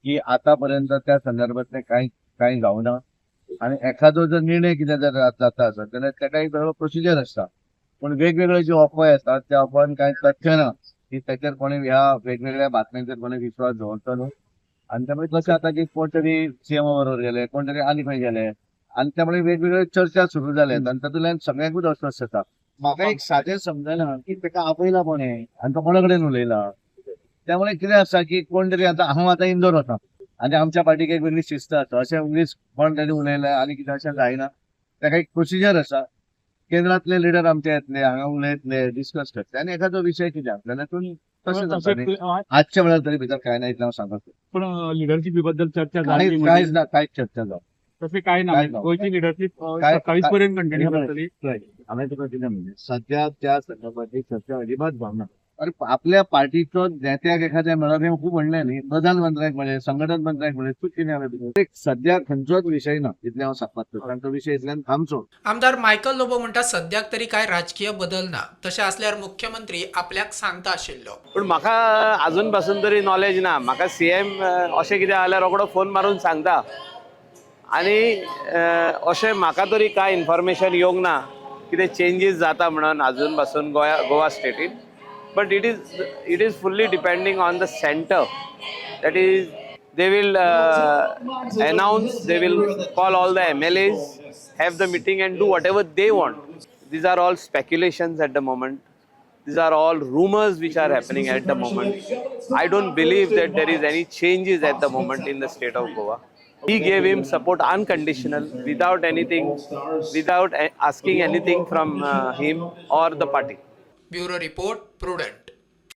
की आतापर्यंत त्या संदर्भातले कांय कांय जावना आनी एखादो जर निर्णय कितें जर जाता आसत जाल्यार ताका एक वेगळो प्रोसिजर आसता. पूण वेगवेगळे ज्यो अफवा येतात त्या अफवान कांय तथ्य ना की ताचेर कोणी ह्या वेगवेगळ्या बातम्यांचेर कोणी विश्वास दवरचो न्हू. आनी त्यामुळे कशें जाता की कोण तरी सीएमा बरोबर गेले, कोण तरी आनी खंय गेले आनी त्यामुळे वेगवेगळ्यो चर्चा सुरू जाल्यात आनी तातूंतल्यान सगळ्यांकूच अस्वस्थ जाता. म्हाका एक सादें समजना की ताका आपयला कोणें आनी तो कोणा कडेन उलयला. त्यामुळे कितें आसा की कोण तरी आतां हांव आतां इंदोर वता आनी आमच्या पार्टीक एक वेगळी शिस्त आसा, अशें उगीच कोण तरी उलयलें आनी कितें अशें जायना. ताका एक प्रोसिजर आसा. केंद्रांतले लिडर आमचे येतले, हांगा उलयतले, डिस्कस करतले आनी एखादो विशय कितें आसलो जाल्यार तशें जाता न्ही. आजच्या वेळार तरी भितर कांय ना इतलें हांव सांगता. पण लिडरशिपी बद्दल चर्चा जाली? कांयच ना, कांयच चर्चा जावं तशें काय ना? काय ना. गोंयची लिडरशीप काय- 27 पर्यंत कंटिन्यू करतली? हांवें तुका कितें म्हणलें, सध्या त्या संदर्भातली चर्चा अजिबात जावना. अरे, आपल्या पार्टीचो नेत्याक एखाद्या मेळप हें खूब व्हडलें न्ही. प्रधानमंत्र्याक मेळ्ळें, संघटन मंत्र्याक मेळ्ळें, तूं कितें जालें तुजें? एक सध्या खंयचोच विशय ना इतलें हांव सांगपाक सोदतां आनी तो विशय इतल्यान थांबचो. आमदार मायकल लोबो म्हणटा, सद्याक तरी काय राजकीय बदल ना. तशें आसल्यार मुख्यमंत्री आपल्याक सांगता आशिल्लो. पूण म्हाका अजून पासून तरी नॉलेज ना. म्हाका सीएम अशें कितें जाल्यार रोखडो फोन मारून सांगता आनी अशें म्हाका तरी कांय इन्फॉर्मेशन येवंक ना कितें चेंजीस जाता म्हणून अजून पासून गोंया Goa स्टेटीन. But it is fully depending on the centre, that is, they will announce, they will call all the MLAs, have the meeting and do whatever they want. These are all speculations at the moment. These are all rumors which are happening at the moment. I don't believe that there is any changes at the moment in the state of Goa. He gave him support unconditional, without anything, without asking anything from him or the party. Bureau report, Prudent.